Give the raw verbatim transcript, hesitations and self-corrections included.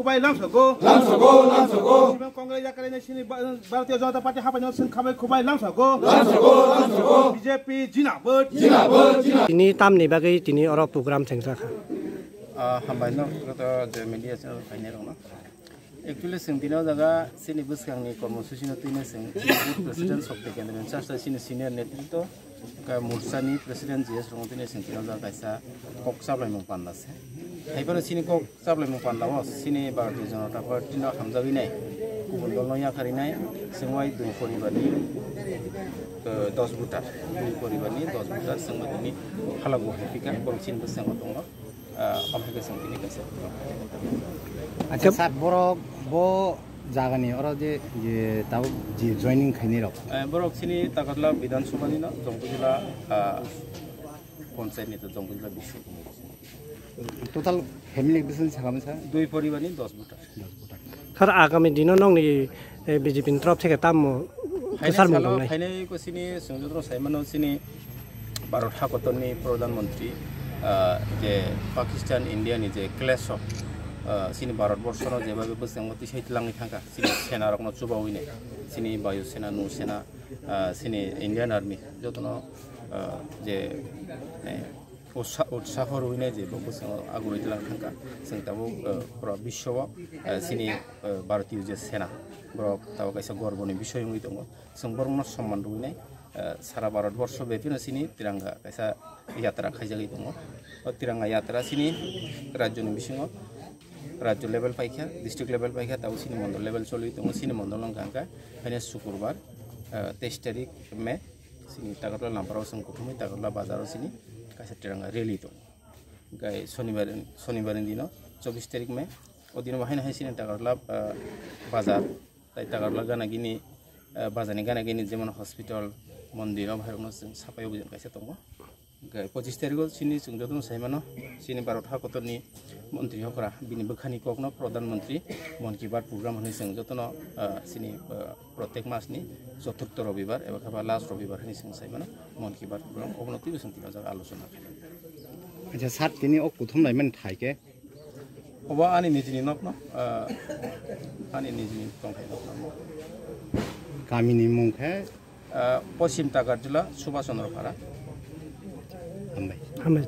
Khubai lamsogo. Lamsogo, lamsogo. Congress yakarina sini Ba-, Bharatiya Janata Party hapaino sing khabai khubai lamsogo. Lamsogo, lamsogo. B J P jinabad. Jinabad, jinabad. Tini tamni bagwi tini oro program thengjakha. Ah, hambai no, joto je media channel phainai rokno. Actually, chwng tini o jaga chini bwskangni kormosuchino twino chwng president Shakti Kendra ni chasta chini senior netritwa, ka morsani president G S rokno twino chwng tini o jaga kaisa kok chaplaimung panda se. Haiphano chini kok chaplaimung panda o chini Bharatiya Janata Party no hamjagwi nai, kubun dol no yakarwi nai, chwng bai dui poribar ni, eh, dos voter, dui poribar ni dos voter chwng bai tini phalak bo hai phika, borok chini bwskango tongo. Ah, omo khe chwng tini kaisa. Acha, sir, borok bo jagani oro je, je tabuk je joining khainai rok. Eh, borok chini Takarla Bidhan Sabha ni no, Jongkujula, ah, Panchayat ni to Jongkujula Bishu. Total family bisan sakha masa? Dui poribar ni dos voter. Sir, agami dino nongni, eh, B J P ni torof theke tamo kwchar mung tongnai? Phainai salo, phainai ko chini chwng joto saimano chini Bharat hakotorni Pradhan Mantri, ah, je Pakistan India ni je clash o, ah, chini Bharat borsono jebabe bwskango tisai twlangwi thangkha, chini sena rokno chubawi nai, chini Bayu Sena, Nau Sena, ah, chini Indian Army jotono, ah, je, eh, utsa-, utsaho rwinai je bo bwskango agurwi twlang thangkha. Chwng tabuk, eh, pura biswo, eh, chini, eh, Bharatiyo je sena, borok tabuk kaisa gorboni bisoi wngwi tongo. Chwng borokno somman rwinai, eh, sara Bharat borsho bepino chini tiranga kaisa yatra khaijagwi tongo. O tiranga yatra chini rajyoni bisingo, rajyo level paikha, district level paikha, tabuk chini mondol level choliwi tongo. Chini mondol wngkha hwnkhe haino sukurbar, eh, teis tarik May. Chini Takarla Lamparao chwng kuthumwi Takarla bazaro chini kaisa tiranga rally tongo. Gai Sonibar, Sonibar ni dino chobbish tarik May. O dino bo haino hai chini Takarla, ah, bazar, tai Takarla gana gini, ah, bazar ni gana gini jemon hospital, mondir o bahai rokno chwng sapai obijan kaisa tongo. Gai pochissh tarik o chini chwng jotono sai mano, chini Bharat hakotor ni montri hokra bini bwkhani kokno Pradhan Mantri Mann Ki Baat program hwnwi chwng jotono, ah, chini, ah, Protek mas ni choturtho robibar eba khe ba last robibar hinwi chwng sai mano, Mann Ki Baat program obono twibo chwng tini o jaga alochona khainai. Acha, sir, tini o kuthum laimani thai khe? Obo ani nijini nokno, ah, ani nijini tongthai nokno. Kamini mung khe? Ah, Poschim Takarjula, Subhash Chandra Para. Hambai. Hambai.